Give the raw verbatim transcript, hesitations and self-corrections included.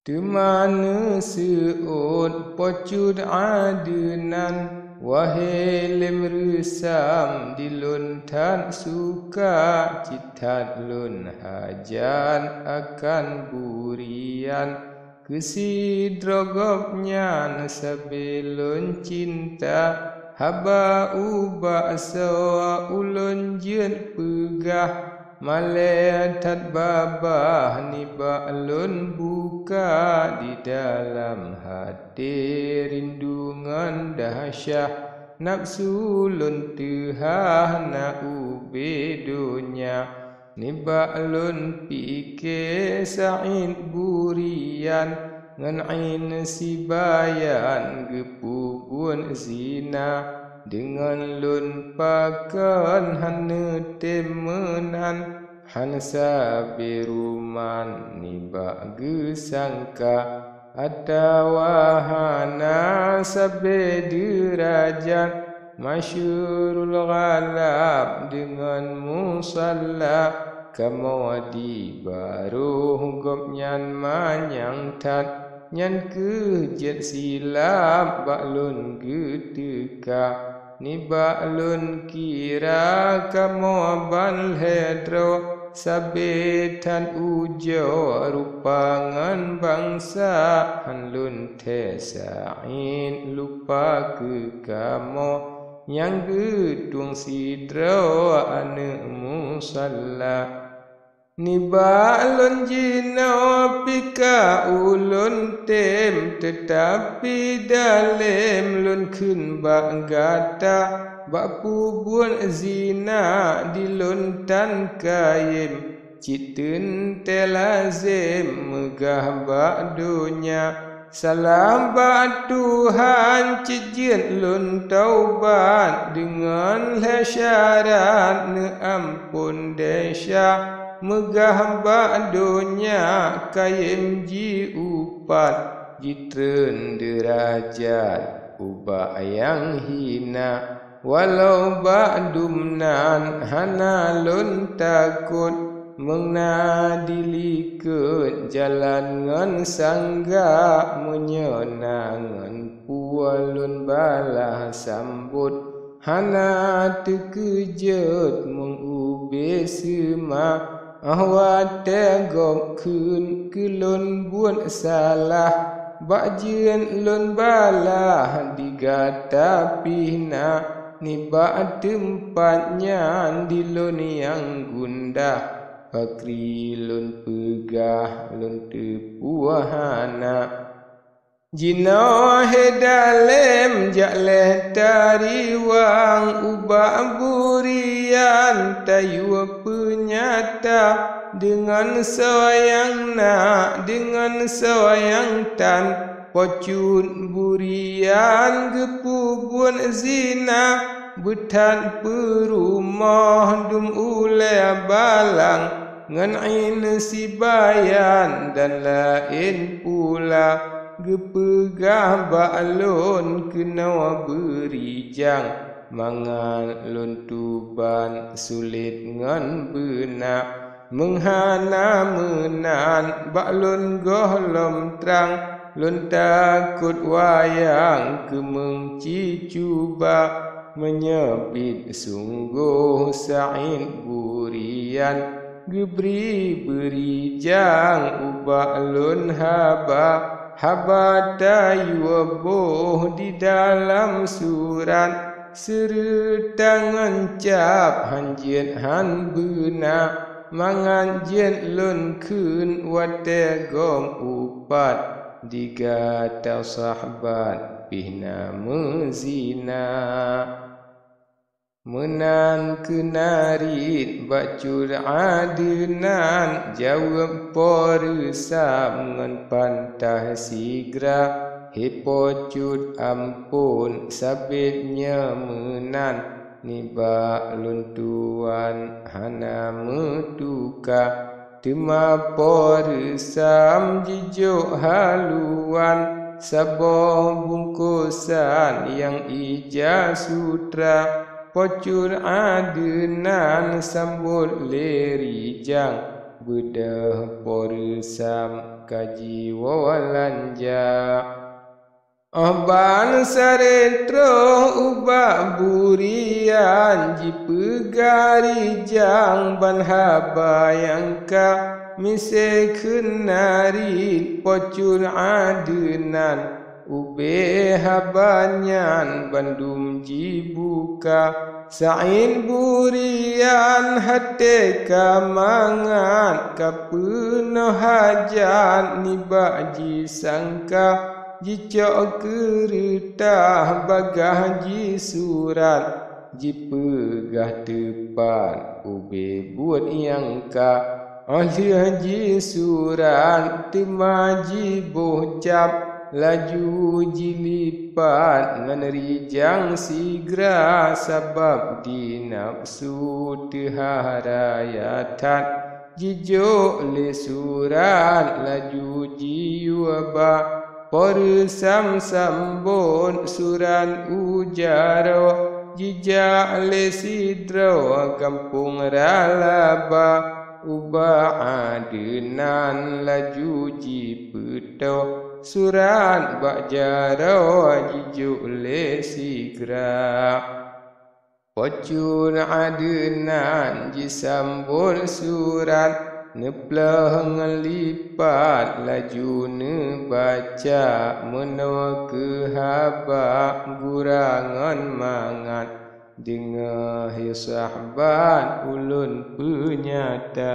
Teuma neuseuôt Po Cut Adeunan, wahé lém reusam di lôn that suka, cit that lôn hajat akan burian. Keu sidroe gobnyan sabe lôn cinta, haba ubak soe ulôn jeuet peugah, malée that babah nibak lôn buka. Di dalam até rindu ngon dahsyah, nafeusu lôn teuhah na ubé donya. Nibak lôn pike Said Burian, ngon Ain Sibayan geupeubuet zina. Deungon lôn pakon hana tem meunan, hana sabe ruman nibak geusangka. Atawa hana sabe deurajat, masyhurul ghalab deungon musalla. Kamoe di barôh gobnyan manyang that, nyan kheueh jeuet silab bak lôn geuteuka. Nibak lôn kira kamoe ban lhée droe, sabe that ujoe rupa ngon bansa. Hán lôn thée Said lupa keu kamoe, nyang geutueng sidroe aneuëk musalla. Nibak lôn jinoe pih ka ulôn tem, teutapi dalem lôn kheun bak gata, bak peubuet zina di lôn tan kayém, cit teuntée lazem meugah bak donya. Salam bak Tuhan, cit jeuet lôn taubat, deungon lhée syarat neuamphon desya. Meugah bak donya kayém jiupat, jitreun deurajat ubak nyang hina. Walau bak dumnan hana lôn takot, meunyo dilikot jalan ngon sangga. Meunyoe na ngon peue lôn balah sambot, hana teukeujot meung ubé seuma. Óh watée gob kheun keu lôn buet salah, bak jeuet lôn balah di gata pih na. Nibak teumpat nyan di lôn nyang gundah, pakri lôn peugah lôn teupeue hana. Jinoe hé dalem jak lhée tariwang ubak Burian, tayue peunyata deungon soe nyang na, deungon soe nyang tan. Po Cut Burian geupeubuet zina, beuthat peurumoh dum ulée balang, ngon Ain Sibayan dan laén pula. Geupeugah bak lôn keunoe beurijang, mangat lôn tuban sulet ngon beuna. Meung hana meunan bak lôn gohlom trang, lôn takot wayang keumeung cicuba. Meunyoe biet sunggoh Said Burian, geubri beurijang ubak lôn haba. Haba tayue boh di dalam surat, seureuta ngon cap hán jeuet hán beuna. Mangat jeuet lôn kheun watée gob upat, di gata sahabat pih na meuzina. Meunan keunarit bak Cut Adeunan, jaweueb Po Reusam ngon pantah sigra. Hé Po Cut, amphon sabet nyoe meunan, nibak lôn tuan hana meutuka. Teuma Po Reusam jijok haluan, saboh bungkosan nyang ija sutra. Po Cut Adeunan sambot lé rijang, beudôh Po Reusam ka jiwoe lanja. Óh ban sarét troh ubak burian, jipeugah rijang ban haba nyang ka miseue kheun narit Po Cut Adeunan. Ubé haba nyan bandum jibuka, Said burian haté ka mangat, ka peunoh hajat nibak jisangka, jicok keureutah bagaih jisurat, jipeugah teupat ubé buet nyang ka. Óh lheueh jisurat teuma jiboh cap, laju jilipat ngon rijang sigra, sabab di nafsu teuhah raya that. Jijok lé surat laju jiyue ba, Po Reusam sambot surat u jaroe, jijak lé sidroe gampông Ralaba. Ubak Adeunan laju jipeutoe surat bak jaroe, jijok lé sigra. Po Cut Adeunan jisambot surat, neuplôh ngon lipat laju neubaca, meunoe keuh haba gura ngon mangat, deungoe he sahabat ulôn peunyata.